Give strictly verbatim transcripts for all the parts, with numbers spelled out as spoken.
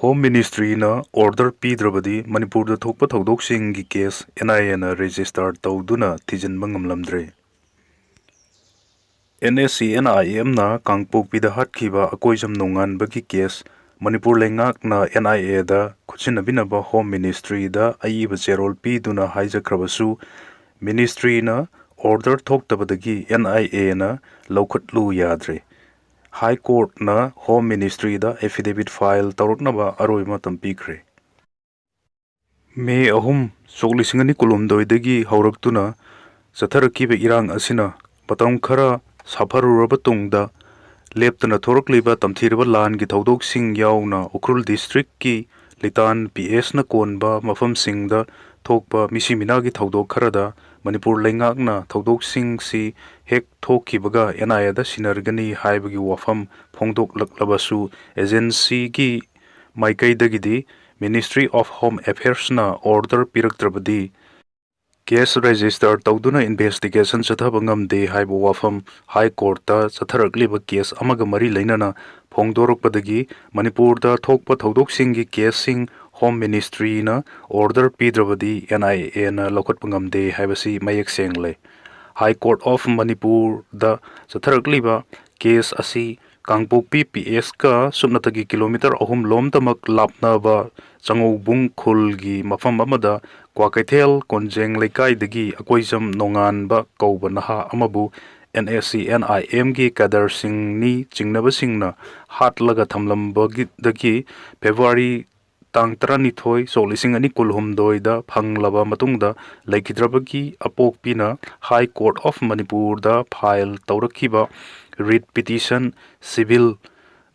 Home Ministry-ꯅ order ꯄꯤꯗ꯭ꯔꯕꯗꯤ ꯃꯅꯤꯄꯨꯔꯗ ꯊꯣꯛꯄ ꯊꯧꯗꯣꯛꯁꯤꯡꯒꯤ case N I A-ꯅ register ꯇꯧꯗꯨꯅ ꯊꯤꯖꯤꯟꯕ ꯉꯝꯂꯝꯗ꯭ꯔꯦ꯫ N S C N I M-ꯅ ꯀꯥꯡꯄꯣꯛꯄꯤꯗ ꯍꯥꯠꯈꯤꯕ ꯑꯀꯣꯏꯖꯝ ꯅꯣꯡꯉꯥꯟꯕꯒꯤ case ꯃꯅꯤꯄꯨꯔ ꯂꯩꯉꯥꯛꯅ N I A-ꯗ ꯈꯨꯠꯁꯤꯟꯅꯕꯤꯅꯕ Home Ministry-ꯗ ꯑꯏꯕ ꯆꯦꯔꯣꯜ ꯄꯤꯗꯨꯅ ꯍꯥꯏꯖꯈ꯭ꯔꯕꯁꯨ, Ministry-ꯅ order ꯊꯣꯛꯇꯕꯗꯒꯤ N I A-ꯅ ꯂꯧꯈꯠꯂꯨ ꯌꯥꯗ꯭ꯔꯦ꯫ High Court-ꯅ Home Ministry-ꯗ affidavit file ꯇꯧꯔꯛꯅꯕ ꯑꯔꯣꯏꯕ ꯃꯇꯝ ꯄꯤꯈ꯭ꯔꯦ꯫ ꯃꯦ ꯑꯍꯨꯝ, ꯁꯣꯛ ꯂꯤꯁꯤꯡ ꯑꯅꯤ ꯀꯨꯟꯍꯨꯝꯗꯣꯏꯗꯒꯤ ꯍꯧꯔꯛꯇꯨꯅ ꯆꯠꯊꯔꯛꯈꯤꯕ ꯏꯔꯥꯡ ꯑꯁꯤꯅ ꯃꯇꯝ ꯈꯔ ꯁꯥꯐꯔꯨꯔꯕ ꯇꯨꯡꯗ, ꯂꯦꯞꯇꯅ ꯊꯣꯔꯛꯂꯤꯕ ꯇꯝꯊꯤꯔꯕ ꯂꯥꯟꯒꯤ ꯊꯧꯗꯣꯛꯁꯤꯡ ꯌꯥꯎꯅ ꯎꯈ꯭ꯔꯨꯜ district-ꯀꯤ ꯂꯤꯇꯥꯟ P S-ꯅ ꯀꯣꯟꯕ ꯃꯐꯝꯁꯤꯡꯗ ꯊꯣꯛꯄ ꯃꯤꯁꯤ ꯃꯤꯅꯥꯒꯤ ꯊꯧꯗꯣꯛ ꯈꯔꯗ ꯃꯅꯤꯄꯨꯔ ꯂꯩꯉꯥꯛꯅ ꯊꯧꯗꯣꯛꯁꯤꯡꯁꯤ ꯍꯦꯛ ꯊꯣꯛꯈꯤꯕꯒ N I A-ꯗ ꯁꯤꯟꯅꯔꯒꯅꯤ ꯍꯥꯏꯕꯒꯤ ꯋꯥꯐꯝ ꯐꯣꯡꯗꯣꯛꯂꯛꯂꯕꯁꯨ, agency-ꯒꯤ ꯃꯥꯏꯀꯩꯗꯒꯤꯗꯤ Ministry of Home Affairs-ꯅ order ꯄꯤꯔꯛꯇ꯭ꯔꯕꯗꯤ case register ꯇꯧꯗꯨꯅ investigation ꯆꯠꯊꯕ ꯉꯝꯗꯦ ꯍꯥꯏꯕ ꯋꯥꯐꯝ High Court-ꯇ ꯆꯠꯊꯔꯛꯂꯤꯕ case ꯑꯃꯒ ꯃꯔꯤ ꯂꯩꯅꯅ ꯐꯣꯡꯗꯣꯔꯛꯄꯗꯒꯤ ꯃꯅꯤꯄꯨꯔꯗ ꯊꯣꯛꯄ ꯊꯧꯗꯣꯛꯁꯤꯡꯒꯤ case-ꯁꯤꯡ Home Ministry-ꯅ order ꯄꯤꯗ꯭ꯔꯕꯗꯤ N I A-ꯅ ꯂꯧꯈꯠꯄ ꯉꯝꯗꯦ ꯍꯥꯏꯕꯁꯤ ꯃꯌꯦꯛ ꯁꯦꯡꯂꯦ꯫ High Court of ꯃꯅꯤꯄꯨꯔꯗ ꯆꯠꯊꯔꯛꯂꯤꯕ case ꯑꯁꯤ ꯀꯥꯡꯄꯣꯛꯄꯤ P S-ꯀ ꯁꯨꯞꯅꯇꯒꯤ kilometre ꯑꯍꯨꯝ ꯂꯣꯝꯗꯃꯛ ꯂꯥꯞꯅꯕ ꯆꯉꯧꯕꯨꯡ ꯈꯨꯜꯒꯤ ꯃꯐꯝ ꯑꯃꯗ ꯀ꯭ꯋꯥꯀꯩꯊꯦꯜ ꯀꯣꯟꯖꯦꯡ ꯂꯩꯀꯥꯏꯗꯒꯤ ꯑꯀꯣꯏꯖꯝ ꯅꯣꯡꯉꯥꯟꯕ ꯀꯧꯕ ꯅꯍꯥ ꯑꯃꯕꯨ N S C N I M-ꯒꯤ cadre-ꯁꯤꯡꯅꯤ ꯆꯤꯡꯅꯕꯁꯤꯡꯅ ꯍꯥꯠꯂꯒ ꯊꯝꯂꯝꯕꯗꯒꯤ February ꯇꯥꯡ ꯇꯔꯥꯅꯤꯊꯣꯏ, ꯁꯣꯛ ꯂꯤꯁꯤꯡ ꯑꯅꯤ ꯀꯨꯟꯍꯨꯝꯗꯣꯏꯗ ꯐꯪꯂꯕ ꯃꯇꯨꯡꯗ ꯂꯩꯈꯤꯗ꯭ꯔꯕꯒꯤ ꯑꯄꯣꯛꯄꯤꯅ High Court of ꯃꯅꯤꯄꯨꯔꯗ file ꯇꯧꯔꯛꯈꯤꯕ writ petition civil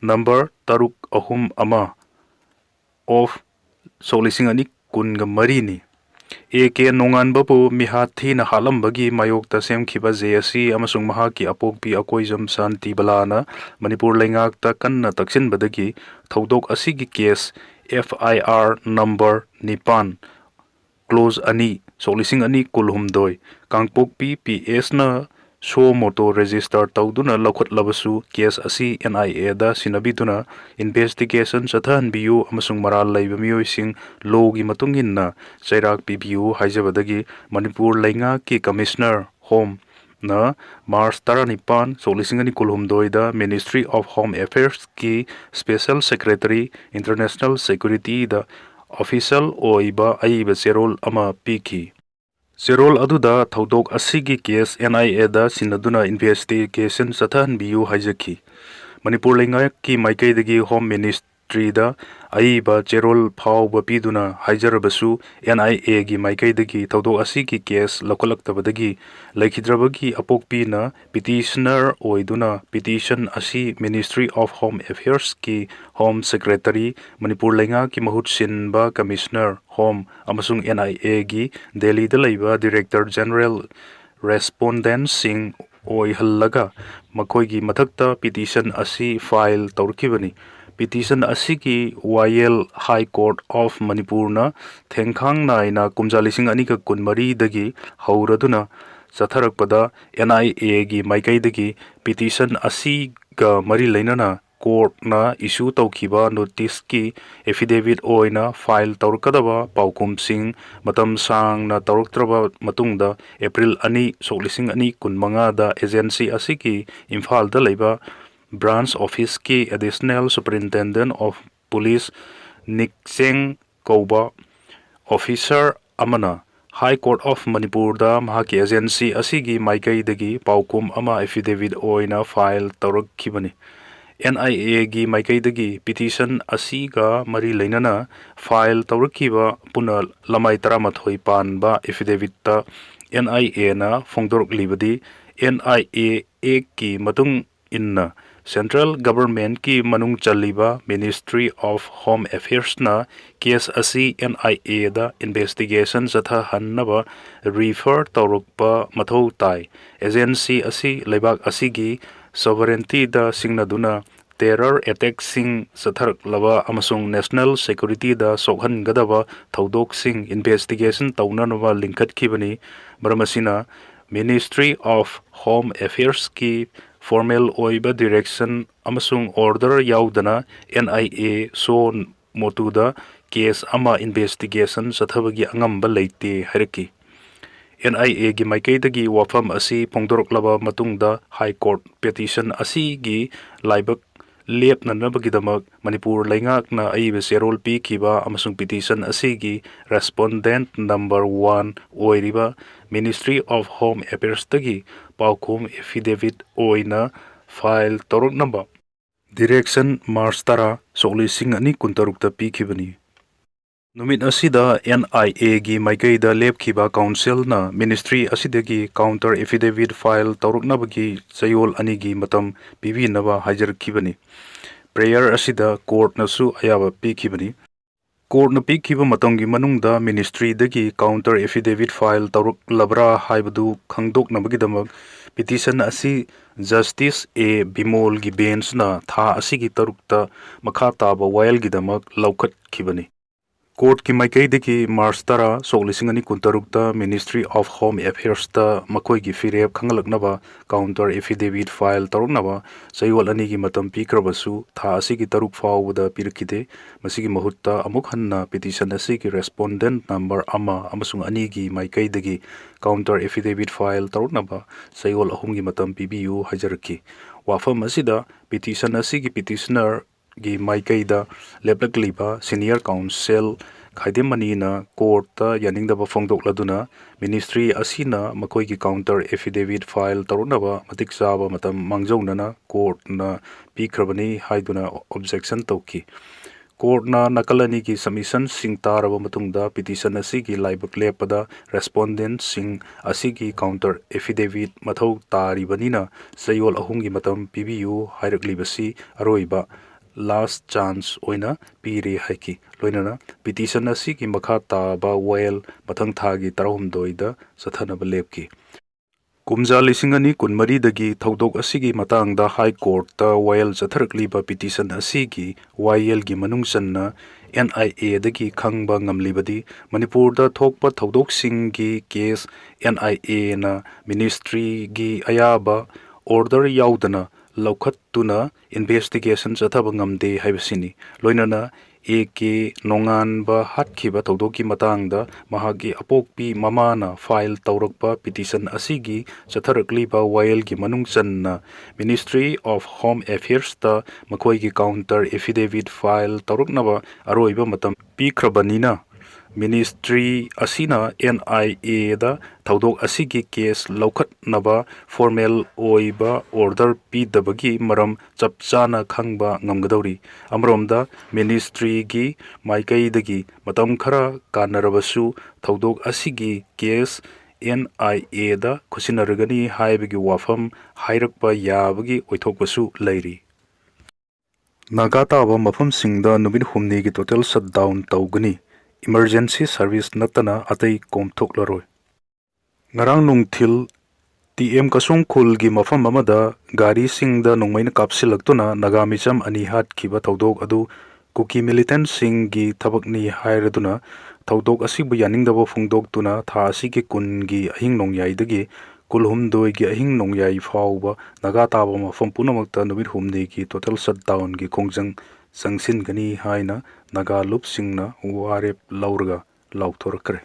number ꯇꯔꯨꯛ ꯑꯍꯨꯝ ꯑꯃ of ꯁꯣꯛ ꯂꯤꯁꯤꯡ ꯑꯅꯤ ꯀꯨꯟꯒ ꯃꯔꯤꯅꯤ꯫ A K ꯅꯣꯡꯉꯥꯟꯕꯕꯨ ꯃꯤꯍꯥꯠ ꯊꯤꯅ ꯍꯥꯠꯂꯝꯕꯒꯤ ꯃꯥꯌꯣꯛꯇ ꯁꯦꯝꯈꯤꯕ J S C ꯑꯃꯁꯨꯡ ꯃꯍꯥꯛꯀꯤ ꯑꯄꯣꯛꯄꯤ ꯑꯀꯣꯏꯖꯝ ꯁꯥꯟꯇꯤꯕꯂꯥꯅ ꯃꯅꯤꯄꯨꯔ ꯂꯩꯉꯥꯛꯇ ꯀꯟꯅ ꯇꯛꯁꯤꯟꯕꯗꯒꯤ ꯊꯧꯗꯣꯛ ꯑꯁꯤꯒꯤ case F I R number ꯅꯤꯄꯥꯟ, clause ꯑꯅꯤ, ꯁꯣꯛ ꯂꯤꯁꯤꯡ ꯑꯅꯤ ꯀꯨꯟꯍꯨꯝꯗꯣꯏ, ꯀꯥꯡꯄꯣꯛꯄꯤ P S-ꯅ suo motu register ꯇꯧꯗꯨꯅ ꯂꯧꯈꯠꯂꯕꯁꯨ, case ꯑꯁꯤ N I A the ꯁꯤꯟꯅꯕꯤꯗꯨꯅ investigation ꯆꯠꯊꯍꯟꯕꯤꯌꯨ ꯑꯃꯁꯨꯡ ꯃꯔꯥꯜ ꯂꯩꯕ ꯃꯤꯑꯣꯏꯁꯤꯡ ꯂꯣꯒꯤ ꯃꯇꯨꯡ ꯏꯟꯅ ꯆꯩꯔꯥꯛ ꯄꯤꯕꯤꯌꯨ ꯍꯥꯏꯖꯕꯗꯒꯤ ꯃꯅꯤꯄꯨꯔ ꯂꯩꯉꯥꯛꯀꯤ Commissioner Home ꯅ March ꯇꯔꯥꯅꯤꯄꯥꯟ, ꯁꯣꯛ ꯂꯤꯁꯤꯡ ꯑꯅꯤ ꯀꯨꯟꯍꯨꯝꯗꯣꯏꯗ Ministry of Home Affairs ꯀꯤ Special Secretary Internal Security ꯗ official ꯑꯣꯏꯕ ꯑꯏꯕ ꯆꯦꯔꯣꯜ ꯑꯃ ꯄꯤꯈꯤ꯫ ꯆꯦꯔꯣꯜ ꯑꯗꯨꯗ ꯊꯧꯗꯣꯛ ꯑꯁꯤꯒꯤ case N I A the ꯁꯤꯟꯅꯗꯨꯅ investigation ꯆꯠꯊꯍꯟꯕꯤꯌꯨ ꯍꯥꯏꯖꯈꯤ꯫ Manipur ꯂꯩꯉꯥꯛꯀꯤ ꯃꯥꯏꯀꯩꯗꯒꯤ Home Ministry ꯗ ꯑꯏꯕ ꯆꯦꯔꯣꯜ ꯐꯥꯎꯕ ꯄꯤꯗꯨꯅ ꯍꯥꯏꯖꯔꯕꯁꯨ, N I A ꯒꯤ ꯃꯥꯏꯀꯩꯗꯒꯤ ꯊꯧꯗꯣꯛ ꯑꯁꯤꯒꯤ case ꯂꯧꯈꯠꯂꯛꯇꯕꯗꯒꯤ ꯂꯩꯈꯤꯗ꯭ꯔꯕꯒꯤ ꯑꯄꯣꯛꯄꯤꯅ petitioner ꯑꯣꯏꯗꯨꯅ petition ꯑꯁꯤ Ministry of Home Affairs ꯀꯤ Home Secretary, ꯃꯅꯤꯄꯨꯔ ꯂꯩꯉꯥꯛꯀꯤ ꯃꯍꯨꯠ ꯁꯤꯟꯕ Commissioner Home ꯑꯃꯁꯨꯡ N I A ꯒꯤ ꯗꯦꯜꯂꯤꯗ ꯂꯩꯕ Director General respondent ꯁꯤꯡ ꯑꯣꯏꯍꯜꯂꯒ ꯃꯈꯣꯏꯒꯤ ꯃꯊꯛꯇ petition ꯑꯁꯤ file ꯇꯧꯔꯛꯈꯤꯕꯅꯤ꯫ Petition ꯑꯁꯤꯒꯤ ꯋꯥꯌꯦꯜ High Court of ꯃꯅꯤꯄꯨꯔꯅ ꯊꯦꯡꯈꯥꯡ ꯅꯥꯏꯅ ꯀꯨꯝꯖꯥ ꯂꯤꯁꯤꯡ ꯑꯅꯤꯒ ꯀꯨꯟꯃꯔꯤꯗꯒꯤ ꯍꯧꯔꯗꯨꯅ ꯆꯠꯊꯔꯛꯄꯗ N I A ꯒꯤ ꯃꯥꯏꯀꯩꯗꯒꯤ petition ꯑꯁꯤꯒ ꯃꯔꯤ ꯂꯩꯅꯅ court ꯅ issue ꯇꯧꯈꯤꯕ notice ꯀꯤ affidavit ꯑꯣꯏꯅ file ꯇꯧꯔꯛꯀꯗꯕ ꯄꯥꯎꯈꯨꯝꯁꯤꯡ ꯃꯇꯝ ꯁꯥꯡꯅ ꯇꯧꯔꯛꯇ꯭ꯔꯕ ꯃꯇꯨꯡꯗ April ꯑꯅꯤ, ꯁꯣꯛ ꯂꯤꯁꯤꯡ ꯑꯅꯤ ꯀꯨꯟꯃꯉꯥꯗ agency ꯑꯁꯤꯒꯤ ꯏꯝꯐꯥꯜꯗ ꯂꯩꯕ branch office ꯀꯤ Additional Superintendent of Police ꯅꯤꯛꯆꯦꯡ ꯀꯧꯕ officer ꯑꯃꯅ High Court of ꯃꯅꯤꯄꯨꯔꯗ ꯃꯍꯥꯛꯀꯤ agency ꯑꯁꯤꯒꯤ ꯃꯥꯏꯀꯩꯗꯒꯤ ꯄꯥꯎꯈꯨꯝ ꯑꯃ affidavit ꯑꯣꯏꯅ file ꯇꯧꯔꯛꯈꯤꯕꯅꯤ꯫ N I A ꯒꯤ ꯃꯥꯏꯀꯩꯗꯒꯤ petition ꯑꯁꯤꯒ ꯃꯔꯤ ꯂꯩꯅꯅ file ꯇꯧꯔꯛꯈꯤꯕ ꯄꯨꯟꯅ ꯂꯃꯥꯏ ꯇꯔꯥꯃꯥꯊꯣꯏ ꯄꯥꯟꯕ affidavit ꯇ N I A ꯅ ꯐꯣꯡꯗꯣꯔꯛꯂꯤꯕꯗꯤ, N I A Act ꯀꯤ ꯃꯇꯨꯡ ꯏꯟꯅ Central Government ꯀꯤ ꯃꯅꯨꯡ ꯆꯜꯂꯤꯕ Ministry of Home Affairs ꯅ case ꯑꯁꯤ N I A the investigation ꯆꯠꯊꯍꯟꯅꯕ refer ꯇꯧꯔꯛꯄ ꯃꯊꯧ ꯇꯥꯏ꯫ Agency ꯑꯁꯤ ꯂꯩꯕꯥꯛ ꯑꯁꯤꯒꯤ sovereignty ꯗ ꯁꯤꯡꯅꯗꯨꯅ terror attack ꯁꯤꯡ ꯆꯠꯊꯔꯛꯂꯕ ꯑꯃꯁꯨꯡ national security ꯗ ꯁꯣꯛꯍꯟꯒꯗꯕ ꯊꯧꯗꯣꯛꯁꯤꯡ investigation ꯇꯧꯅꯅꯕ ꯂꯤꯡꯈꯠꯈꯤꯕꯅꯤ꯫ ꯃꯔꯝ ꯑꯁꯤꯅ, Ministry of Home Affairs-ꯀꯤ formal ꯑꯣꯏꯕ direction ꯑꯃꯁꯨꯡ order ꯌꯥꯎꯗꯅ N I A suo motu-ꯗ case ꯑꯃ investigation ꯆꯠꯊꯕꯒꯤ ꯑꯉꯝꯕ ꯂꯩꯇꯦ ꯍꯥꯏꯔꯛꯈꯤ꯫ N I A-ꯒꯤ ꯃꯥꯏꯀꯩꯗꯒꯤ ꯋꯥꯐꯝ ꯑꯁꯤ ꯐꯣꯡꯗꯣꯔꯛꯂꯕ ꯃꯇꯨꯡꯗ High Court petition ꯑꯁꯤꯒꯤ ꯂꯥꯏꯕꯛ ꯂꯦꯞꯅꯅꯕꯒꯤꯗꯃꯛ ꯃꯅꯤꯄꯨꯔ ꯂꯩꯉꯥꯛꯅ ꯑꯏꯕ ꯆꯦꯔꯣꯜ ꯄꯤꯈꯤꯕ ꯑꯃꯁꯨꯡ petition ꯑꯁꯤꯒꯤ respondent number one ꯑꯣꯏꯔꯤꯕ Ministry of Home Affairs-ꯇꯒꯤ ꯄꯥꯎꯈꯨꯝ affidavit ꯑꯣꯏꯅ file ꯇꯧꯔꯛꯅꯕ direction March ꯇꯔꯥ, ꯁꯣꯛ ꯂꯤꯁꯤꯡ ꯑꯅꯤ ꯀꯨꯟꯇꯔꯨꯛꯇ ꯄꯤꯈꯤꯕꯅꯤ꯫ ꯅꯨꯃꯤꯠ ꯑꯁꯤꯗ N I A-ꯒꯤ ꯃꯥꯏꯀꯩꯗ ꯂꯦꯞꯈꯤꯕ counsel-ꯅ ministry ꯑꯁꯤꯗꯒꯤ counter affidavit file ꯇꯧꯔꯛꯅꯕꯒꯤ ꯆꯌꯣꯜ ꯑꯅꯤꯒꯤ ꯃꯇꯝ ꯄꯤꯕꯤꯅꯕ ꯍꯥꯏꯖꯔꯛꯈꯤꯕꯅꯤ꯫ Prayer ꯑꯁꯤꯗ court-ꯅꯁꯨ ꯑꯌꯥꯕ ꯄꯤꯈꯤꯕꯅꯤ꯫ Court-ꯅ ꯄꯤꯈꯤꯕ ꯃꯇꯝꯒꯤ ꯃꯅꯨꯡꯗ ministry-ꯗꯒꯤ counter affidavit file ꯇꯧꯔꯛꯂꯕ꯭ꯔꯥ ꯍꯥꯏꯕꯗꯨ ꯈꯪꯗꯣꯛꯅꯕꯒꯤꯗꯃꯛ petition ꯑꯁꯤ Justice A Bimol-ꯒꯤ bench-ꯅ ꯊꯥ ꯑꯁꯤꯒꯤ ꯇꯔꯨꯛꯇ ꯃꯈꯥ ꯇꯥꯕ ꯋꯥꯌꯦꯜꯒꯤꯗꯃꯛ ꯂꯧꯈꯠꯈꯤꯕꯅꯤ꯫ Court-ꯀꯤ ꯃꯥꯏꯀꯩꯗꯒꯤ March ꯇꯔꯥ, ꯁꯣꯛ ꯂꯤꯁꯤꯡ ꯑꯅꯤ ꯀꯨꯟꯇꯔꯨꯛꯇ Ministry of Home Affairs-ꯇ ꯃꯈꯣꯏꯒꯤ ꯐꯤꯔꯦꯞ ꯈꯪꯍꯜꯂꯛꯅꯕ counter affidavit file ꯇꯧꯔꯛꯅꯕ ꯆꯌꯣꯜ ꯑꯅꯤꯒꯤ ꯃꯇꯝ ꯄꯤꯈ꯭ꯔꯕꯁꯨ, ꯊꯥ ꯑꯁꯤꯒꯤ ꯇꯔꯨꯛ ꯐꯥꯎꯕꯗ ꯄꯤꯔꯛꯈꯤꯗꯦ꯫ ꯃꯁꯤꯒꯤ ꯃꯍꯨꯠꯇ ꯑꯃꯨꯛ ꯍꯟꯅ petition ꯑꯁꯤꯒꯤ respondent number ꯑꯃ ꯑꯃꯁꯨꯡ ꯑꯅꯤꯒꯤ ꯃꯥꯏꯀꯩꯗꯒꯤ counter affidavit file ꯇꯧꯔꯛꯅꯕ ꯆꯌꯣꯜ ꯑꯍꯨꯝꯒꯤ ꯃꯇꯝ ꯄꯤꯕꯤꯌꯨ ꯍꯥꯏꯖꯔꯛꯈꯤ꯫ ꯋꯥꯐꯝ ꯑꯁꯤꯗ petition ꯑꯁꯤꯒꯤ petitioner-ꯒꯤ ꯃꯥꯏꯀꯩꯗ ꯂꯦꯞꯂꯛꯂꯤꯕ senior counsel ꯈꯥꯏꯗꯦꯝ ꯃꯅꯤꯅ court-ꯇ ꯌꯥꯅꯤꯡꯗꯕ ꯐꯣꯡꯗꯣꯛꯂꯗꯨꯅ, ministry ꯑꯁꯤꯅ ꯃꯈꯣꯏꯒꯤ counter affidavit file ꯇꯧꯔꯛꯅꯕ ꯃꯇꯤꯛ ꯆꯥꯕ ꯃꯇꯝ ꯃꯥꯡꯖꯧꯅꯅ court-ꯅ ꯄꯤꯈ꯭ꯔꯕꯅꯤ ꯍꯥꯏꯗꯨꯅ objection ꯇꯧꯈꯤ꯫ Court-ꯅ ꯅꯥꯀꯜ ꯑꯅꯤꯒꯤ submission-ꯁꯤꯡ ꯇꯥꯔꯕ ꯃꯇꯨꯡꯗ petition ꯑꯁꯤꯒꯤ ꯂꯥꯏꯕꯛ ꯂꯦꯞꯄꯗ respondent-ꯁꯤꯡ ꯑꯁꯤꯒꯤ counter affidavit ꯃꯊꯧ ꯇꯥꯔꯤꯕꯅꯤꯅ ꯆꯌꯣꯜ ꯑꯍꯨꯝꯒꯤ ꯃꯇꯝ ꯄꯤꯕꯤꯌꯨ ꯍꯥꯏꯔꯛꯂꯤꯕꯁꯤ ꯑꯔꯣꯏꯕ, last chance, ꯑꯣꯏꯅ ꯄꯤꯔꯦ ꯍꯥꯏꯈꯤ꯫ ꯂꯣꯏꯅꯅ petition ꯑꯁꯤꯒꯤ ꯃꯈꯥ ꯇꯥꯕ ꯋꯥꯌꯦꯜ ꯃꯊꯪ ꯊꯥꯒꯤ ꯇꯔꯥꯍꯨꯝꯗꯣꯏꯗ ꯆꯠꯊꯅꯕ ꯂꯦꯞꯈꯤ꯫ ꯀꯨꯝꯖꯥ ꯂꯤꯁꯤꯡ ꯑꯅꯤ ꯀꯨꯟꯃꯔꯤꯗꯒꯤ ꯊꯧꯗꯣꯛ ꯑꯁꯤꯒꯤ ꯃꯇꯥꯡꯗ High Court-ꯇ ꯋꯥꯌꯦꯜ ꯆꯠꯊꯔꯛꯂꯤꯕ petition ꯑꯁꯤꯒꯤ ꯋꯥꯌꯦꯜꯒꯤ ꯃꯅꯨꯡ ꯆꯟꯅ ꯑꯦꯟ ꯑꯥꯏ ꯑꯦꯗꯒꯤ ꯈꯪꯕ ꯉꯝꯂꯤꯕꯗꯤ, ꯃꯅꯤꯄꯨꯔꯗ ꯊꯣꯛꯄ ꯊꯧꯗꯣꯛꯁꯤꯡꯒꯤ ꯀꯦꯁ ꯑꯦꯟ ꯑꯥꯏ ꯑꯦꯅ ꯃꯤꯅꯤꯁꯇ꯭ꯔꯤꯒꯤ ꯑꯌꯥꯕ ꯑꯣꯔꯗꯔ ꯌꯥꯎꯗꯅ ꯂꯧꯈꯠꯇꯨꯅ ꯏꯟꯚꯦꯁꯇꯤꯒꯦꯁꯟ ꯆꯠꯊꯕ ꯉꯝꯗꯦ ꯍꯥꯏꯕꯁꯤꯅꯤ꯫ ꯂꯣꯏꯅꯅ ꯑꯦ ꯀꯦ ꯅꯣꯡꯉꯥꯟꯕ ꯍꯥꯠꯈꯤꯕ ꯊꯧꯗꯣꯛꯀꯤ ꯃꯇꯥꯡꯗ ꯃꯍꯥꯛꯀꯤ ꯑꯄꯣꯛꯄꯤ ꯃꯃꯥꯅ ꯐꯥꯏꯜ ꯇꯧꯔꯛꯄ ꯄꯤꯇꯤꯁꯟ ꯑꯁꯤꯒꯤ ꯆꯠꯊꯔꯛꯂꯤꯕ ꯋꯥꯌꯦꯜꯒꯤ ꯃꯅꯨꯡ ꯆꯟꯅ Ministry of Home Affairsꯇ ꯃꯈꯣꯏꯒꯤ ꯀꯥꯎꯟꯇꯔ ꯑꯦꯐꯤꯗꯦꯚꯤꯠ ꯐꯥꯏꯜ ꯇꯧꯔꯛꯅꯕ ꯑꯔꯣꯏꯕ ꯃꯇꯝ ꯄꯤꯈ꯭ꯔꯕꯅꯤꯅ, ꯃꯤꯅꯤꯁꯇ꯭ꯔꯤ ꯑꯁꯤꯅ ꯑꯦꯟ ꯑꯥꯏ ꯑꯦꯗ ꯊꯧꯗꯣꯛ ꯑꯁꯤꯒꯤ ꯀꯦꯁ ꯂꯧꯈꯠꯅꯕ ꯐꯣꯔꯃꯦꯜ ꯑꯣꯏꯕ ꯑꯣꯔꯗꯔ ꯄꯤꯗꯕꯒꯤ ꯃꯔꯝ ꯆꯞ ꯆꯥꯅ ꯈꯪꯕ ꯉꯝꯒꯗꯧꯔꯤ꯫ ꯑꯃꯔꯣꯝꯗ, ꯃꯤꯅꯤꯁꯇ꯭ꯔꯤꯒꯤ ꯃꯥꯏꯀꯩꯗꯒꯤ ꯃꯇꯝ ꯈꯔ ꯀꯥꯟꯅꯔꯕꯁꯨ ꯊꯧꯗꯣꯛ ꯑꯁꯤꯒꯤ ꯀꯦꯁ ꯑꯦꯟ ꯑꯥꯏ ꯑꯦꯗ ꯈꯨꯠꯁꯤꯟꯅꯔꯒꯅꯤ ꯍꯥꯏꯕꯒꯤ ꯋꯥꯐꯝ ꯍꯥꯏꯔꯛꯄ ꯌꯥꯕꯒꯤ ꯑꯣꯏꯊꯣꯛꯄꯁꯨ ꯂꯩꯔꯤ꯫ ꯅꯥꯒꯥ ꯇꯥꯕ ꯃꯐꯝꯁꯤꯡꯗ ꯅꯨꯃꯤꯠ ꯍꯨꯝꯅꯤꯒꯤ ꯇꯣꯇꯦꯜ ꯁꯠꯗꯥꯎꯟ ꯇꯧꯒꯅꯤ꯫ ꯏꯃꯔꯖꯦꯟꯁꯤ ꯁꯔꯚꯤꯁ ꯅꯠꯇꯅ ꯑꯇꯩ ꯀꯣꯝꯊꯣꯛꯂꯔꯣꯏ꯫ ꯉꯔꯥꯡ ꯅꯨꯡꯊꯤꯜ ꯇꯤ ꯑꯦꯝ ꯀꯁꯣꯡ ꯈꯨꯜꯒꯤ ꯃꯐꯝ ꯑꯃꯗ ꯒꯥꯔꯤꯁꯤꯡꯗ ꯅꯣꯡꯃꯩꯅ ꯀꯥꯞꯁꯤꯜꯂꯛꯇꯨꯅ ꯅꯥꯒꯥ ꯃꯤꯆꯝ ꯑꯅꯤ ꯍꯥꯠꯈꯤꯕ ꯊꯧꯗꯣꯛ ꯑꯗꯨ ꯀꯨꯀꯤ ꯃꯤꯂꯤꯇꯦꯟꯠꯁꯤꯡꯒꯤ ꯊꯕꯛꯅꯤ ꯍꯥꯏꯔꯗꯨꯅ ꯊꯧꯗꯣꯛ ꯑꯁꯤꯕꯨ ꯌꯥꯅꯤꯡꯗꯕ ꯐꯣꯡꯗꯣꯛꯇꯨꯅ ꯊꯥ ꯑꯁꯤꯒꯤ ꯀꯨꯟꯒꯤ ꯑꯍꯤꯡ ꯅꯣꯡꯌꯥꯏꯗꯒꯤ ꯀꯨꯟꯍꯨꯝꯗꯣꯏꯒꯤ ꯑꯍꯤꯡ ꯅꯣꯡꯌꯥꯏ ꯐꯥꯎꯕ ꯅꯥꯒꯥ ꯇꯥꯕ ꯃꯐꯝ ꯄꯨꯝꯅꯃꯛꯇ ꯅꯨꯃꯤꯠ ꯍꯨꯝꯅꯤꯒꯤ ꯇꯣꯇꯦꯜ ꯁꯠꯗꯥꯎꯟꯒꯤ ꯈꯣꯡꯖꯪ ꯆꯪꯁꯤꯟꯒꯅꯤ ꯍꯥꯏꯅ ꯅꯥꯒꯥ ꯂꯨꯞꯁꯤꯡꯅ ꯋꯥꯔꯦꯞ ꯂꯧꯔꯒ ꯂꯥꯎꯊꯣꯔꯛꯈ꯭ꯔꯦ꯫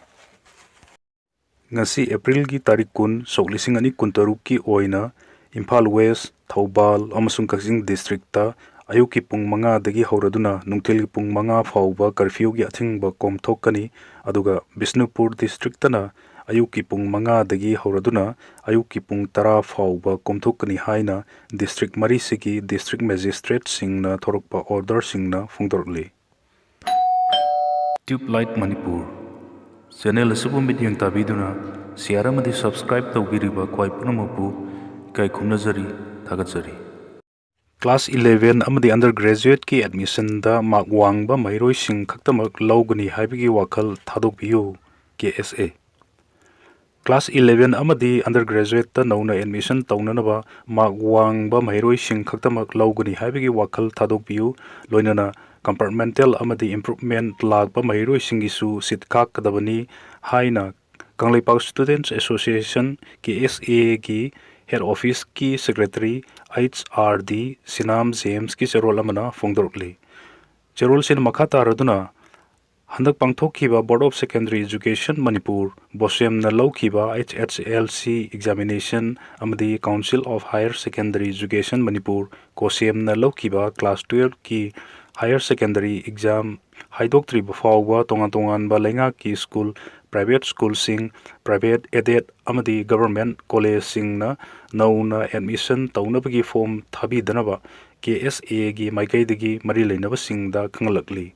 ꯉꯁꯤ ꯑꯦꯄ꯭ꯔꯤꯜꯒꯤ ꯇꯥꯔꯤꯛ ꯀꯨꯟ, ꯁꯣꯛ ꯂꯤꯁꯤꯡ ꯑꯅꯤ ꯀꯨꯟꯇꯔꯨꯛꯀꯤ ꯑꯣꯏꯅ ꯏꯝꯐꯥꯜ ꯋꯦꯁ, ꯊꯧꯕꯥꯜ ꯑꯃꯁꯨꯡ ꯀꯛꯆꯤꯡ ꯗꯤꯁꯇ꯭ꯔꯤꯛꯇ ꯑꯌꯨꯛꯀꯤ ꯄꯨꯡ ꯃꯉꯥꯗꯒꯤ ꯍꯧꯔꯗꯨꯅ ꯅꯨꯡꯊꯤꯜꯒꯤ ꯄꯨꯡ ꯃꯉꯥ ꯐꯥꯎꯕ ꯀꯔꯐ꯭ꯌꯨꯒꯤ ꯑꯊꯤꯡꯕ ꯀꯣꯝꯊꯣꯛꯀꯅꯤ, ꯑꯗꯨꯒ ꯕꯤꯁꯅꯨꯄꯨꯔ ꯗꯤꯁꯇ꯭ꯔꯤꯛꯇꯅ ꯑꯌꯨꯛꯀꯤ ꯄꯨꯡ ꯃꯉꯥꯗꯒꯤ ꯍꯧꯔꯗꯨꯅ ꯑꯌꯨꯛꯀꯤ ꯄꯨꯡ ꯇꯔꯥ ꯐꯥꯎꯕ ꯀꯣꯝꯊꯣꯛꯀꯅꯤ ꯍꯥꯏꯅ ꯗꯤꯁꯇ꯭ꯔꯤꯛ ꯃꯔꯤꯁꯤꯒꯤ ꯗꯤꯁꯇ꯭ꯔꯤꯛ ꯃꯦꯖꯤꯁꯇ꯭ꯔꯦꯠꯁꯤꯡꯅ ꯊꯣꯔꯛꯄ ꯑꯣꯔꯗꯔꯁꯤꯡꯅ ꯐꯣꯡꯗꯣꯔꯛꯂꯤ꯫ Tube Light Manipur ꯆꯦꯅꯦꯜ ꯑꯁꯤꯕꯨ ꯃꯤꯠꯌꯦꯡ ꯇꯥꯕꯤꯗꯨꯅ ꯁꯤꯌꯥꯔ ꯑꯃꯗꯤ ꯁꯕꯁꯀ꯭ꯔꯥꯏꯕ ꯇꯧꯕꯤꯔꯤꯕ ꯈ꯭ꯋꯥꯏ ꯄꯨꯝꯅꯃꯛꯄꯨ ꯏꯀꯥꯏ ꯈꯨꯝꯅꯖꯔꯤ, ꯊꯥꯒꯠꯆꯔꯤ꯫ ꯀ꯭ꯂꯥꯁ ꯏꯂꯦꯚꯦꯟ ꯑꯃꯗꯤ ꯑꯟꯗꯔ ꯒ꯭ꯔꯦꯖꯨꯑꯦꯠꯀꯤ ꯑꯦꯗꯃꯤꯁꯟꯗ ꯃꯥꯔꯛ ꯋꯥꯡꯕ ꯃꯍꯩꯔꯣꯏꯁꯤꯡ ꯈꯛꯇꯃꯛ ꯂꯧꯒꯅꯤ ꯍꯥꯏꯕꯒꯤ ꯋꯥꯈꯜ ꯊꯥꯗꯣꯛꯄꯤꯌꯨ, ꯀꯦ ꯑꯦꯁ ꯑꯦ꯫ ꯀ꯭ꯂꯥꯁ ꯏꯂꯦꯚꯦꯟ ꯑꯃꯗꯤ ꯑꯟꯗꯔ ꯒ꯭ꯔꯦꯖꯨꯑꯦꯠꯇ ꯅꯧꯅ ꯑꯦꯗꯃꯤꯁꯟ ꯇꯧꯅꯅꯕ ꯃꯥꯔꯛ ꯋꯥꯡꯕ ꯃꯍꯩꯔꯣꯏꯁꯤꯡ ꯈꯛꯇꯃꯛ ꯂꯧꯒꯅꯤ ꯍꯥꯏꯕꯒꯤ ꯋꯥꯈꯜ ꯊꯥꯗꯣꯛꯄꯤꯌꯨ꯫ ꯂꯣꯏꯅꯅ compartmental ꯑꯃꯗꯤ improvement ꯂꯥꯛꯄ ꯃꯍꯩꯔꯣꯏꯁꯤꯡꯒꯤꯁꯨ seat ꯈꯥꯛꯀꯗꯕꯅꯤ ꯍꯥꯏꯅ Kangleipak Students Association, K S A ꯒꯤ head office ꯀꯤ secretary H R D ꯁꯤꯅꯥꯝ ꯖꯦꯝꯁꯀꯤ ꯆꯦꯔꯣꯜ ꯑꯃꯅ ꯐꯣꯡꯗꯣꯔꯛꯂꯤ꯫ ꯆꯦꯔꯣꯜꯁꯤꯅ ꯃꯈꯥ ꯇꯥꯔꯗꯨꯅ, ꯍꯟꯗꯛ ꯄꯥꯡꯊꯣꯛꯈꯤꯕ Board of Secondary Education Manipur, ꯕꯣꯁꯦꯝꯅ ꯂꯧꯈꯤꯕ H S L C examination ꯑꯃꯗꯤ Council of Higher Secondary Education Manipur, ꯀꯣꯁꯦꯝꯅ ꯂꯧꯈꯤꯕ class twelve ꯀꯤ higher secondary exam ꯍꯥꯏꯗꯣꯛꯇ꯭ꯔꯤꯕ ꯐꯥꯎꯕ ꯇꯣꯉꯥꯟ ꯇꯣꯉꯥꯟꯕ ꯂꯩꯉꯥꯛꯀꯤ school, private school ꯁꯤꯡ, private aided ꯑꯃꯗꯤ government college ꯁꯤꯡꯅ ꯅꯧꯅ admission ꯇꯧꯅꯕꯒꯤ form ꯊꯥꯕꯤꯗꯅꯕ K S A ꯒꯤ ꯃꯥꯏꯀꯩꯗꯒꯤ ꯃꯔꯤ ꯂꯩꯅꯕꯁꯤꯡꯗ ꯈꯪꯍꯜꯂꯛꯂꯤ꯫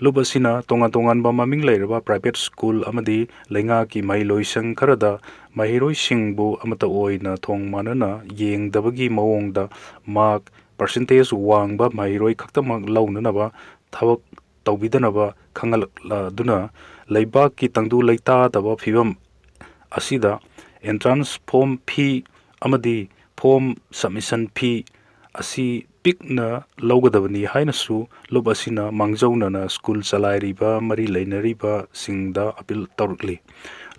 ꯂꯨꯞ ꯑꯁꯤꯅ ꯇꯣꯉꯥꯟ ꯇꯣꯉꯥꯟꯕ ꯃꯃꯤꯡ ꯂꯩꯔꯕ private school ꯑꯃꯗꯤ ꯂꯩꯉꯥꯛꯀꯤ ꯃꯍꯩꯂꯣꯏꯁꯪ ꯈꯔꯗ ꯃꯍꯩꯔꯣꯏꯁꯤꯡꯕꯨ ꯑꯃꯠꯇ ꯑꯣꯏꯅ ꯊꯣꯡ ꯃꯥꯟꯅꯅ ꯌꯦꯡꯗꯕꯒꯤ ꯃꯑꯣꯡꯗ mark percentage ꯋꯥꯡꯕ ꯃꯍꯩꯔꯣꯏ ꯈꯛꯇꯃꯛ ꯂꯧꯅꯅꯕ ꯊꯕꯛ ꯇꯧꯕꯤꯗꯅꯕ ꯈꯪꯍꯜꯂꯛꯂꯗꯨꯅ, ꯂꯩꯕꯥꯛꯀꯤ ꯇꯪꯗꯨ ꯂꯩꯇꯥꯗꯕ ꯐꯤꯕꯝ ꯑꯁꯤꯗ entrance form fee ꯑꯃꯗꯤ form submission fee ꯑꯁꯤ ꯄꯤꯛꯅ ꯂꯧꯒꯗꯕꯅꯤ ꯍꯥꯏꯅꯁꯨ ꯂꯨꯞ ꯑꯁꯤꯅ ꯃꯥꯡꯖꯧꯅꯅ school ꯆꯂꯥꯏꯔꯤꯕ ꯃꯔꯤ ꯂꯩꯅꯔꯤꯕꯁꯤꯡꯗ appeal ꯇꯧꯔꯛꯂꯤ꯫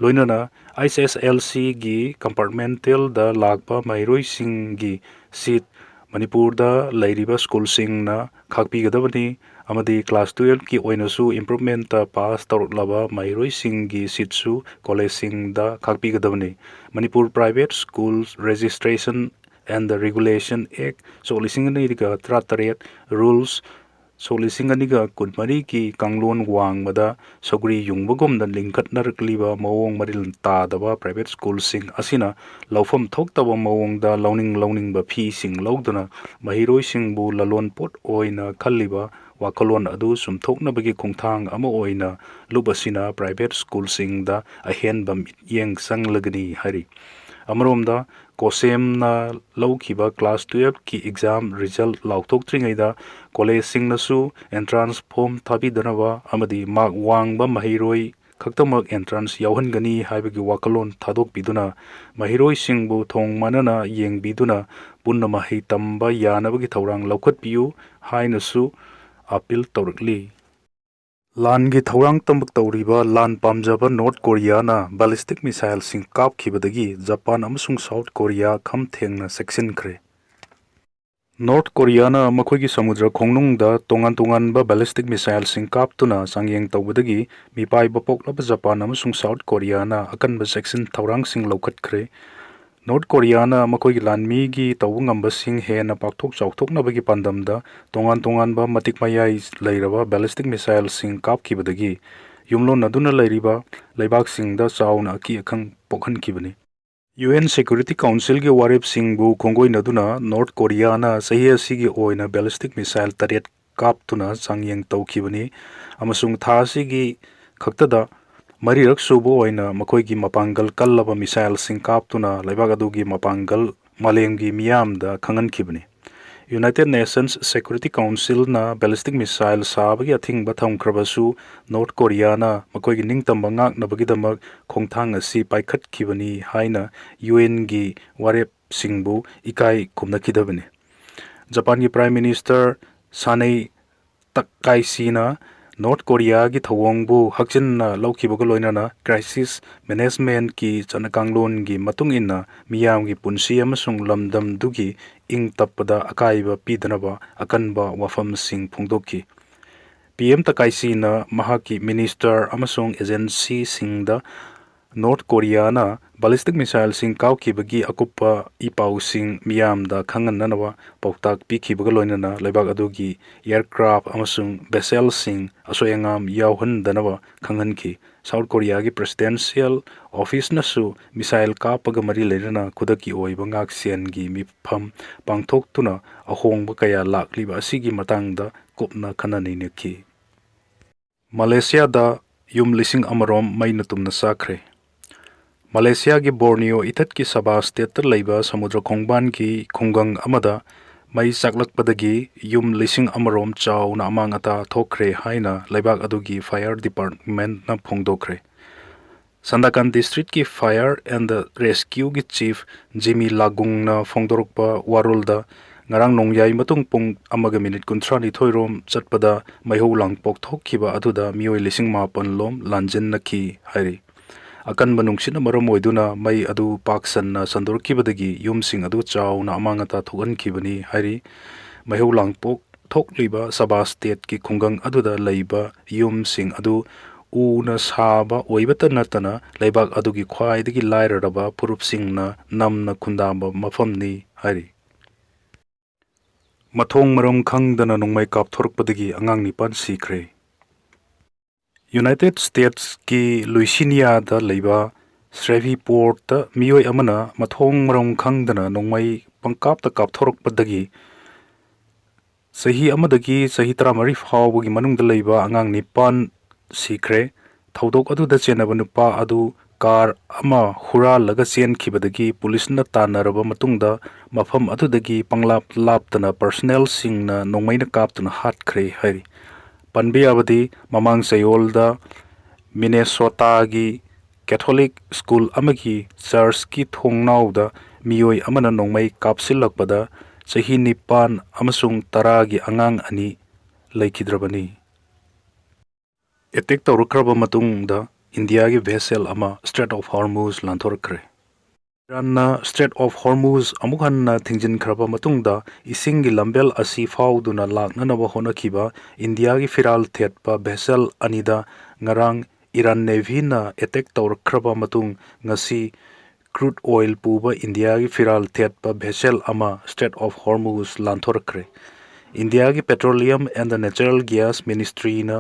ꯂꯣꯏꯅꯅ H S L C ꯒꯤ compartmental ꯗ ꯂꯥꯛꯄ ꯃꯍꯩꯔꯣꯏꯁꯤꯡꯒꯤ seat ꯃꯅꯤꯄꯨꯔꯗ ꯂꯩꯔꯤꯕ school ꯁꯤꯡꯅ ꯈꯥꯛꯄꯤꯒꯗꯕꯅꯤ ꯑꯃꯗꯤ class twelve ꯀꯤ ꯑꯣꯏꯅꯁꯨ improvement ꯇ pass ꯇꯧꯔꯛꯂꯕ ꯃꯍꯩꯔꯣꯏꯁꯤꯡꯒꯤ seat ꯁꯨ college ꯁꯤꯡꯗ ꯈꯥꯛꯄꯤꯒꯗꯕꯅꯤ꯫ Manipur Private Schools Registration and Regulation Act ꯁꯣꯛ ꯂꯤꯁꯤꯡ ꯑꯅꯤꯒ ꯇꯔꯥꯇꯔꯦꯠ, rules ꯁꯣꯛ ꯂꯤꯁꯤꯡ ꯑꯅꯤꯒ ꯀꯨꯟꯃꯔꯤꯒꯤ ꯀꯥꯡꯂꯣꯟ ꯋꯥꯡꯃꯗ ꯁꯧꯒ꯭ꯔꯤ ꯌꯨꯡꯕꯒꯨꯝꯅ ꯂꯤꯡꯈꯠꯅꯔꯛꯂꯤꯕ ꯃꯑꯣꯡ ꯃꯔꯤꯜ ꯇꯥꯗꯕ private school ꯁꯤꯡ ꯑꯁꯤꯅ ꯂꯧꯐꯝ ꯊꯣꯛꯇꯕ ꯃꯑꯣꯡꯗ ꯂꯧꯅꯤꯡ ꯂꯧꯅꯤꯡꯕ ꯐꯤꯁꯤꯡ ꯂꯧꯗꯨꯅ ꯃꯍꯩꯔꯣꯏꯁꯤꯡꯕꯨ ꯂꯂꯣꯟ ꯄꯣꯠ ꯑꯣꯏꯅ ꯈꯜꯂꯤꯕ ꯋꯥꯈꯜꯂꯣꯟ ꯑꯗꯨ ꯆꯨꯝꯊꯣꯛꯅꯕꯒꯤ ꯈꯣꯡꯊꯥꯡ ꯑꯃ ꯑꯣꯏꯅ ꯂꯨꯞ ꯑꯁꯤꯅ private school ꯁꯤꯡꯗ ꯑꯍꯦꯟꯕ ꯃꯤꯠꯌꯦꯡ ꯆꯪꯂꯒꯅꯤ ꯍꯥꯏꯔꯤ꯫ ꯑꯃꯔꯣꯝꯗ, ꯀꯣꯁꯦꯝꯅ ꯂꯧꯈꯤꯕ class twelve ꯀꯤ exam result ꯂꯥꯎꯊꯣꯛꯇ꯭ꯔꯤꯉꯩꯗ college ꯁꯤꯡꯅꯁꯨ entrance form ꯊꯥꯕꯤꯗꯅꯕ ꯑꯃꯗꯤ mark ꯋꯥꯡꯕ ꯃꯍꯩꯔꯣꯏ ꯈꯛꯇꯃꯛ entrance ꯌꯥꯎꯍꯟꯒꯅꯤ ꯍꯥꯏꯕꯒꯤ ꯋꯥꯈꯜꯂꯣꯟ ꯊꯥꯗꯣꯛꯄꯤꯗꯨꯅ ꯃꯍꯩꯔꯣꯏꯁꯤꯡꯕꯨ ꯊꯣꯡ ꯃꯥꯟꯅꯅ ꯌꯦꯡꯕꯤꯗꯨꯅ ꯄꯨꯟꯅ ꯃꯍꯩ ꯇꯝꯕ ꯌꯥꯅꯕꯒꯤ ꯊꯧꯔꯥꯡ ꯂꯧꯈꯠꯄꯤꯌꯨ ꯍꯥꯏꯅꯁꯨ ꯑꯥꯄꯤꯜ ꯇꯧꯔꯛꯂꯤ꯫ ꯂꯥꯟꯒꯤ ꯊꯧꯔꯥꯡ ꯇꯝꯕ ꯇꯧꯔꯤꯕ ꯂꯥꯟ ꯄꯥꯝꯖꯕ ꯅꯣꯔꯠ ꯀꯣꯔꯤꯌꯥꯅ ꯕꯦꯂꯤꯁꯇꯤꯛ ꯃꯤꯁꯥꯏꯜꯁꯤꯡ ꯀꯥꯞꯈꯤꯕꯗꯒꯤ ꯖꯄꯥꯟ ꯑꯃꯁꯨꯡ ꯁꯥꯎꯠ ꯀꯣꯔꯤꯌꯥ ꯈꯝ ꯊꯦꯡꯅ ꯆꯦꯛꯁꯤꯟꯈ꯭ꯔꯦ꯫ ꯅꯣꯔꯠ ꯀꯣꯔꯤꯌꯥꯅ ꯃꯈꯣꯏꯒꯤ ꯁꯃꯨꯗ꯭ꯔ ꯈꯣꯡꯅꯨꯡꯗ ꯇꯣꯉꯥꯟ ꯇꯣꯉꯥꯟꯕ ꯕꯦꯂꯤꯁꯇꯤꯛ ꯃꯤꯁꯥꯏꯜꯁꯤꯡ ꯀꯥꯞꯇꯨꯅ ꯆꯥꯡꯌꯦꯡ ꯇꯧꯕꯗꯒꯤ ꯃꯤꯄꯥꯏꯕ ꯄꯣꯛꯂꯕ ꯖꯄꯥꯟ ꯑꯃꯁꯨꯡ ꯁꯥꯎꯠ ꯀꯣꯔꯤꯌꯥꯅ ꯑꯀꯟꯕ ꯆꯦꯛꯁꯤꯟ ꯊꯧꯔꯥꯡꯁꯤꯡ ꯂꯧꯈꯠꯈ꯭ꯔꯦ꯫ ꯅꯣꯔꯠ ꯀꯣꯔꯤꯌꯥꯅ ꯃꯈꯣꯏꯒꯤ ꯂꯥꯟꯃꯤꯒꯤ ꯇꯧꯕ ꯉꯝꯕꯁꯤꯡ ꯍꯦꯟꯅ ꯄꯥꯛꯊꯣꯛ ꯆꯥꯎꯊꯣꯛꯅꯕꯒꯤ ꯄꯥꯟꯗꯝꯗ ꯇꯣꯉꯥꯟ ꯇꯣꯉꯥꯟꯕ ꯃꯇꯤꯛ ꯃꯌꯥꯏ ꯂꯩꯔꯕ ꯕꯦꯂꯤꯁꯇꯤꯛ ꯃꯤꯁꯥꯏꯜꯁꯤꯡ ꯀꯥꯞꯈꯤꯕꯗꯒꯤ ꯌꯨꯝꯂꯣꯟꯅꯗꯨꯅ ꯂꯩꯔꯤꯕ ꯂꯩꯕꯥꯛꯁꯤꯡꯗ ꯆꯥꯎꯅ ꯑꯀꯤ ꯑꯈꯪ ꯄꯣꯛꯍꯟꯈꯤꯕꯅꯤ꯫ ꯌꯨ ꯑꯦꯟ ꯁꯦꯀ꯭ꯌꯨꯔꯤꯇꯤ ꯀꯥꯎꯟꯁꯤꯜꯒꯤ ꯋꯥꯔꯦꯞꯁꯤꯡꯕꯨ ꯈꯣꯡꯒꯣꯏꯅꯗꯨꯅ ꯅꯣꯔꯠ ꯀꯣꯔꯤꯌꯥꯅ ꯆꯍꯤ ꯑꯁꯤꯒꯤ ꯑꯣꯏꯅ ꯕꯦꯂꯤꯁꯇꯤꯛ ꯃꯤꯁꯥꯏꯜ ꯇꯔꯦꯠ ꯀꯥꯞꯇꯨꯅ ꯆꯥꯡꯌꯦꯡ ꯇꯧꯈꯤꯕꯅꯤ ꯑꯃꯁꯨꯡ ꯊꯥ ꯑꯁꯤꯒꯤ ꯈꯛꯇꯗ ꯃꯔꯤꯔꯛ ꯁꯨꯕ ꯑꯣꯏꯅ ꯃꯈꯣꯏꯒꯤ ꯃꯄꯥꯡꯒꯜ ꯀꯜꯂꯕ ꯃꯤꯁꯥꯏꯜꯁꯤꯡ ꯀꯥꯞꯇꯨꯅ ꯂꯩꯕꯥꯛ ꯑꯗꯨꯒꯤ ꯃꯄꯥꯡꯒꯜ ꯃꯥꯂꯦꯝꯒꯤ ꯃꯤꯌꯥꯝꯗ ꯈꯪꯍꯟꯈꯤꯕꯅꯤ꯫ ꯌꯨꯅꯥꯏꯇꯦꯗ ꯅꯦꯁꯟꯁ ꯁꯦꯀ꯭ꯌꯨꯔꯤꯇꯤ ꯀꯥꯎꯟꯁꯤꯜꯅ ꯕꯦꯂꯤꯁꯇꯤꯛ ꯃꯤꯁꯥꯏꯜ ꯁꯥꯕꯒꯤ ꯑꯊꯤꯡꯕ ꯊꯝꯈ꯭ꯔꯕꯁꯨ, ꯅꯣꯔꯠ ꯀꯣꯔꯤꯌꯥꯅ ꯃꯈꯣꯏꯒꯤ ꯅꯤꯡꯇꯝꯕ ꯉꯥꯛꯅꯕꯒꯤꯗꯃꯛ ꯈꯣꯡꯊꯥꯡ ꯑꯁꯤ ꯄꯥꯏꯈꯠꯈꯤꯕꯅꯤ ꯍꯥꯏꯅ ꯌꯨ ꯑꯦꯟꯒꯤ ꯋꯥꯔꯦꯞꯁꯤꯡꯕꯨ ꯏꯀꯥꯏ ꯈꯨꯝꯅꯈꯤꯗꯕꯅꯤ꯫ ꯖꯄꯥꯟꯒꯤ ꯄ꯭ꯔꯥꯏꯝ ꯃꯤꯅꯤꯁꯇꯔ ꯁꯥꯅꯦ ꯇꯛꯀꯥꯏꯁꯤꯅ ꯅꯣꯔꯠ ꯀꯣꯔꯤꯌꯥꯒꯤ ꯊꯧꯑꯣꯡꯕꯨ ꯍꯛꯆꯤꯟꯅ ꯂꯧꯈꯤꯕꯒ ꯂꯣꯏꯅꯅ ꯀ꯭ꯔꯥꯏꯁꯤꯁ ꯃꯦꯅꯦꯖꯃꯦꯟꯠꯀꯤ ꯆꯠꯅꯀꯥꯡꯂꯣꯟꯒꯤ ꯃꯇꯨꯡ ꯏꯟꯅ ꯃꯤꯌꯥꯝꯒꯤ ꯄꯨꯟꯁꯤ ꯑꯃꯁꯨꯡ ꯂꯝꯗꯝꯗꯨꯒꯤ ꯏꯪ ꯇꯞꯄꯗ ꯑꯀꯥꯏꯕ ꯄꯤꯗꯅꯕ ꯑꯀꯟꯕ ꯋꯥꯐꯝꯁꯤꯡ ꯐꯣꯡꯗꯣꯛꯈꯤ꯫ ꯄꯤ ꯑꯦꯝ ꯇꯀꯥꯏꯁꯤꯅ ꯃꯍꯥꯛꯀꯤ ꯃꯤꯅꯤꯁꯇꯔ ꯑꯃꯁꯨꯡ ꯑꯦꯖꯦꯟꯁꯤꯁꯤꯡꯗ ꯅꯣꯔꯠ ꯀꯣꯔꯤꯌꯥꯅ ꯕꯦꯂꯤꯁꯇꯤꯛ ꯃꯤꯁꯥꯏꯜꯁꯤꯡ ꯀꯥꯞꯈꯤꯕꯒꯤ ꯑꯀꯨꯞꯄ ꯏ ꯄꯥꯎꯁꯤꯡ ꯃꯤꯌꯥꯝꯗ ꯈꯪꯍꯟꯅꯅꯕ ꯄꯥꯎꯇꯥꯛ ꯄꯤꯈꯤꯕꯒ ꯂꯣꯏꯅꯅ ꯂꯩꯕꯥꯛ ꯑꯗꯨꯒꯤ ꯑꯦꯌꯔꯀ꯭ꯔꯥꯐ ꯑꯃꯁꯨꯡ ꯚꯦꯁꯦꯜꯁꯤꯡ ꯑꯁꯣꯏ ꯑꯉꯥꯝ ꯌꯥꯎꯍꯟꯗꯅꯕ ꯈꯪꯍꯟꯈꯤ꯫ ꯁꯥꯎꯠ ꯀꯣꯔꯤꯌꯥꯒꯤ ꯄ꯭ꯔꯦꯁꯤꯗꯦꯟꯁꯤꯌꯦꯜ ꯑꯣꯐꯤꯁꯅꯁꯨ ꯃꯤꯁꯥꯏꯜ ꯀꯥꯞꯄꯒ ꯃꯔꯤ ꯂꯩꯅꯅ ꯈꯨꯗꯛꯀꯤ ꯑꯣꯏꯕ ꯉꯥꯛꯁꯦꯟꯒꯤ ꯃꯤꯐꯝ ꯄꯥꯡꯊꯣꯛꯇꯨꯅ ꯑꯍꯣꯡꯕ ꯀꯌꯥ ꯂꯥꯛꯂꯤꯕ ꯑꯁꯤꯒꯤ ꯃꯇꯥꯡꯗ ꯀꯨꯞꯅ ꯈꯟꯅ ꯅꯩꯅꯈꯤ꯫ ꯃꯂꯦꯁꯤꯌꯥꯗ ꯌꯨꯝ ꯂꯤꯁꯤꯡ ꯑꯃꯔꯣꯝ ꯃꯩꯅ ꯇꯨꯝꯅ ꯆꯥꯈ꯭ꯔꯦ꯫ ꯃꯂꯦꯁꯤꯌꯥꯒꯤ ꯕꯣꯔꯅꯤꯌꯣ ꯏꯊꯠꯀꯤ ꯁꯕꯥ ꯁ꯭ꯇꯦꯠꯇ ꯂꯩꯕ ꯁꯃꯨꯗ꯭ꯔ ꯈꯣꯡꯕꯥꯟꯒꯤ ꯈꯨꯡꯒꯪ ꯑꯃꯗ ꯃꯩ ꯆꯥꯛꯂꯛꯄꯗꯒꯤ ꯌꯨꯝ ꯂꯤꯁꯤꯡ ꯑꯃꯔꯣꯝ ꯆꯥꯎꯅ ꯑꯃꯥꯡ ꯑꯇꯥ ꯊꯣꯛꯈ꯭ꯔꯦ ꯍꯥꯏꯅ ꯂꯩꯕꯥꯛ ꯑꯗꯨꯒꯤ ꯐꯥꯌꯔ ꯗꯤꯄꯥꯔꯠꯃꯦꯟꯠꯅ ꯐꯣꯡꯗꯣꯛꯈ꯭ꯔꯦ꯫ ꯁꯟꯗꯥꯀꯥꯟ ꯗꯤꯁꯇ꯭ꯔꯤꯛꯀꯤ ꯐꯥꯌꯔ ꯑꯦꯟ ꯗ ꯔꯦꯁꯀ꯭ꯌꯨꯒꯤ ꯆꯤꯐ ꯖꯤꯃꯤ ꯂꯥꯒꯨꯡꯅ ꯐꯣꯡꯗꯣꯔꯛꯄ ꯋꯥꯔꯣꯜꯗ, ꯉꯔꯥꯡ ꯅꯣꯡꯌꯥꯏ ꯃꯇꯨꯡ ꯄꯨꯡ ꯑꯃꯒ ꯃꯤꯅꯤꯠ ꯀꯨꯟꯊ꯭ꯔꯥ ꯅꯤꯊꯣꯏ ꯔꯣꯝ ꯆꯠꯄꯗ ꯃꯩꯍꯧ ꯂꯥꯡꯄꯣꯛ ꯊꯣꯛꯈꯤꯕ ꯑꯗꯨꯗ ꯃꯤꯑꯣꯏ ꯂꯤꯁꯤꯡ ꯃꯥꯄꯟ ꯂꯣꯝ ꯂꯥꯟꯖꯤꯟꯅꯈꯤ ꯍꯥꯏꯔꯤ꯫ ꯑꯀꯟꯕ ꯅꯨꯡꯁꯤꯠꯅ ꯃꯔꯝ ꯑꯣꯏꯗꯨꯅ ꯃꯩ ꯑꯗꯨ ꯄꯥꯛ ꯁꯟꯅ ꯁꯟꯗꯣꯔꯛꯈꯤꯕꯗꯒꯤ ꯌꯨꯝꯁꯤꯡ ꯑꯗꯨ ꯆꯥꯎꯅ ꯑꯃꯥꯡ ꯑꯇꯥ ꯊꯣꯛꯍꯟꯈꯤꯕꯅꯤ ꯍꯥꯏꯔꯤ꯫ ꯃꯩꯍꯧ ꯂꯥꯡꯄꯣꯛ ꯊꯣꯛꯂꯤꯕ ꯁꯕꯥ ꯁ꯭ꯇꯦꯠꯀꯤ ꯈꯨꯡꯒꯪ ꯑꯗꯨꯗ ꯂꯩꯕ ꯌꯨꯝꯁꯤꯡ ꯑꯗꯨ ꯎꯅ ꯁꯥꯕ ꯑꯣꯏꯕꯇ ꯅꯠꯇꯅ ꯂꯩꯕꯥꯛ ꯑꯗꯨꯒꯤ ꯈ꯭ꯋꯥꯏꯗꯒꯤ ꯂꯥꯏꯔꯔꯕ ꯐꯨꯔꯨꯞꯁꯤꯡꯅ ꯅꯝꯅ ꯈꯨꯟꯗꯥꯕ ꯃꯐꯝꯅꯤ ꯍꯥꯏꯔꯤ꯫ ꯃꯊꯣꯡ ꯃꯔꯝ ꯈꯪꯗꯅ ꯅꯣꯡꯃꯩ ꯀꯥꯞꯊꯣꯔꯛꯄꯗꯒꯤ ꯑꯉꯥꯡ ꯅꯤꯄꯥꯟ ꯁꯤꯈ꯭ꯔꯦ꯫ ꯌꯨꯅꯥꯏꯇꯦꯗ ꯁ꯭ꯇꯦꯠꯁꯀꯤ ꯂꯨꯏꯁꯤꯅꯤꯌꯥꯗ ꯂꯩꯕ ꯁ꯭ꯔꯦꯚꯤꯄꯣꯔꯠꯇ ꯃꯤꯑꯣꯏ ꯑꯃꯅ ꯃꯊꯣꯡ ꯃꯔꯝ ꯈꯪꯗꯅ ꯅꯣꯡꯃꯩ ꯄꯪꯀꯥꯞꯇ ꯀꯥꯞꯊꯣꯔꯛꯄꯗꯒꯤ ꯆꯍꯤ ꯑꯃꯗꯒꯤ ꯆꯍꯤ ꯇꯔꯥꯃꯔꯤ ꯐꯥꯎꯕꯒꯤ ꯃꯅꯨꯡꯗ ꯂꯩꯕ ꯑꯉꯥꯡ ꯅꯤꯄꯥꯟ ꯁꯤꯈ꯭ꯔꯦ꯫ ꯊꯧꯗꯣꯛ ꯑꯗꯨꯗ ꯆꯦꯟꯅꯕ ꯅꯨꯄꯥ ꯑꯗꯨ ꯀꯥꯔ ꯑꯃ ꯍꯨꯔꯥꯜꯂꯒ ꯆꯦꯟꯈꯤꯕꯗꯒꯤ ꯄꯨꯂꯤꯁꯅ ꯇꯥꯟꯅꯔꯕ ꯃꯇꯨꯡꯗ ꯃꯐꯝ ꯑꯗꯨꯗꯒꯤ ꯄꯪꯂꯥꯞ ꯂꯥꯞꯇꯅ ꯄꯔꯁꯅꯦꯜꯁꯤꯡꯅ ꯅꯣꯡꯃꯩꯅ ꯀꯥꯞꯇꯨꯅ ꯍꯥꯠꯈ꯭ꯔꯦ ꯍꯥꯏꯔꯤ꯫ ꯄꯟꯕ ꯌꯥꯕꯗꯤ ꯃꯃꯥꯡ ꯆꯌꯣꯜꯗ ꯃꯤꯅꯦꯁꯣꯇꯥꯒꯤ ꯀꯦꯊꯣꯂꯤꯛ ꯁ꯭ꯀꯨꯜ ꯑꯃꯒꯤ ꯆꯔꯆꯀꯤ ꯊꯣꯡꯅꯥꯎꯗ ꯃꯤꯑꯣꯏ ꯑꯃꯅ ꯅꯣꯡꯃꯩ ꯀꯥꯞꯁꯤꯜꯂꯛꯄꯗ ꯆꯍꯤ ꯅꯤꯄꯥꯟ ꯑꯃꯁꯨꯡ ꯇꯔꯥꯒꯤ ꯑꯉꯥꯡ ꯑꯅꯤ ꯂꯩꯈꯤꯗ꯭ꯔꯕꯅꯤ꯫ ꯑꯦꯇꯦꯛ ꯇꯧꯔꯛꯈ꯭ꯔꯕ ꯃꯇꯨꯡꯗ ꯏꯟꯗꯤꯌꯥꯒꯤ ꯚꯦꯁꯦꯜ ꯑꯃ strait of Hormuz ꯂꯥꯟꯊꯣꯔꯛꯈ꯭ꯔꯦ꯫ ꯏꯔꯥꯟꯅ straight of ꯍꯣꯔꯃꯨꯖ ꯑꯃꯨꯛ ꯍꯟꯅ ꯊꯤꯡꯖꯤꯟꯈ꯭ꯔꯕ ꯃꯇꯨꯡꯗ ꯏꯁꯤꯡꯒꯤ ꯂꯝꯕꯦꯜ ꯑꯁꯤ ꯐꯥꯎꯗꯨꯅ ꯂꯥꯛꯅꯅꯕ ꯍꯣꯠꯅꯈꯤꯕ ꯏꯟꯗꯤꯌꯥꯒꯤ ꯐꯤꯔꯥꯜ ꯊꯦꯠꯄ ꯚꯦꯁꯦꯜ ꯑꯅꯤꯗ ꯉꯔꯥꯡ ꯏꯔꯥꯟ ꯅꯦꯚꯤꯅ ꯑꯦꯇꯦꯛ ꯇꯧꯔꯛꯈ꯭ꯔꯕ ꯃꯇꯨꯡ ꯉꯁꯤ ꯀ꯭ꯔꯨꯗ ꯑꯣꯏꯜ ꯄꯨꯕ ꯏꯟꯗꯤꯌꯥꯒꯤ ꯐꯤꯔꯥꯜ ꯊꯦꯠꯄ ꯚꯦꯁꯦꯜ ꯑꯃ ꯁ꯭ꯇ꯭ꯔꯦꯠ ꯑꯣꯐ ꯍꯣꯔꯃꯨꯖ ꯂꯥꯟꯊꯣꯔꯛꯈ꯭ꯔꯦ꯫ ꯏꯟꯗꯤꯌꯥꯒꯤ petroleum and the natural gas ꯃꯤꯅꯤꯁꯇ꯭ꯔꯤꯅ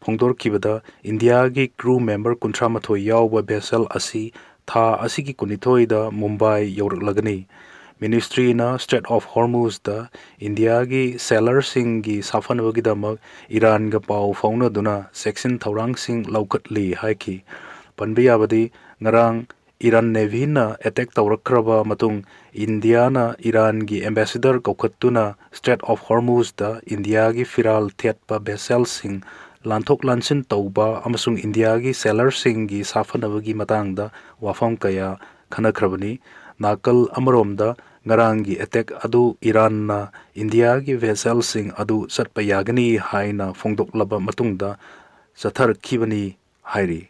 ꯐꯣꯡꯗꯣꯔꯛꯈꯤꯕꯗ ꯏꯟꯗꯤꯌꯥꯒꯤ ꯀ꯭ꯔꯨ ꯃꯦꯝꯕꯔ ꯀꯨꯟꯊ꯭ꯔꯥ ꯃꯥꯊꯣꯏ ꯌꯥꯎꯕ ꯚꯦꯁꯦꯜ ꯑꯁꯤ ꯊꯥ ꯑꯁꯤꯒꯤ ꯀꯨꯟꯅꯤꯊꯣꯏꯗ ꯃꯨꯝꯕꯥꯏ ꯌꯧꯔꯛꯂꯒꯅꯤ꯫ ꯃꯤꯅꯤꯁꯇ꯭ꯔꯤꯅ ꯁ꯭ꯇ꯭ꯔꯦꯠ ꯑꯣꯐ ꯍꯣꯔꯃꯨꯖꯗ ꯏꯟꯗꯤꯌꯥꯒꯤ ꯁꯦꯂꯔꯁꯤꯡꯒꯤ ꯁꯥꯐꯅꯕꯒꯤꯗꯃꯛ ꯏꯔꯥꯟꯒ ꯄꯥꯎ ꯐꯥꯎꯅꯗꯨꯅ ꯆꯦꯛꯁꯤꯟ ꯊꯧꯔꯥꯡꯁꯤꯡ ꯂꯧꯈꯠꯂꯤ ꯍꯥꯏꯈꯤ꯫ ꯄꯟꯕ ꯌꯥꯕꯗꯤ ꯉꯔꯥꯡ ꯏꯔꯥꯟ ꯅꯦꯚꯤꯅ ꯑꯦꯇꯦꯛ ꯇꯧꯔꯛꯈ꯭ꯔꯕ ꯃꯇꯨꯡ ꯏꯟꯗꯤꯌꯥꯅ ꯏꯔꯥꯟꯒꯤ ꯑꯦꯝꯕꯦꯁꯦꯗꯔ ꯀꯧꯈꯠꯇꯨꯅ ꯁ꯭ꯇ꯭ꯔꯦꯠ ꯑꯣꯐ ꯍꯣꯔꯃꯨꯖꯗ ꯏꯟꯗꯤꯌꯥꯒꯤ ꯐꯤꯔꯥꯜ ꯊꯦꯠꯄ ꯚꯦꯁꯦꯜꯁꯤꯡ ꯂꯥꯟꯊꯣꯛ ꯂꯥꯟꯁꯤꯟ ꯇꯧꯕ ꯑꯃꯁꯨꯡ ꯏꯟꯗꯤꯌꯥꯒꯤ ꯁꯦꯂꯔꯁꯤꯡꯒꯤ ꯁꯥꯐꯅꯕꯒꯤ ꯃꯇꯥꯡꯗ ꯋꯥꯐꯝ ꯀꯌꯥ ꯈꯟꯅꯈ꯭ꯔꯕꯅꯤ꯫ ꯅꯥꯀꯜ ꯑꯃꯔꯣꯝꯗ ꯉꯔꯥꯡꯒꯤ ꯑꯦꯇꯦꯛ ꯑꯗꯨ ꯏꯔꯥꯟꯅ ꯏꯟꯗꯤꯌꯥꯒꯤ ꯚꯦꯁꯦꯜꯁꯤꯡ ꯑꯗꯨ ꯆꯠꯄ ꯌꯥꯒꯅꯤ ꯍꯥꯏꯅ ꯐꯣꯡꯗꯣꯛꯂꯕ ꯃꯇꯨꯡꯗ ꯆꯠꯊꯔꯛꯈꯤꯕꯅꯤ ꯍꯥꯏꯔꯤ꯫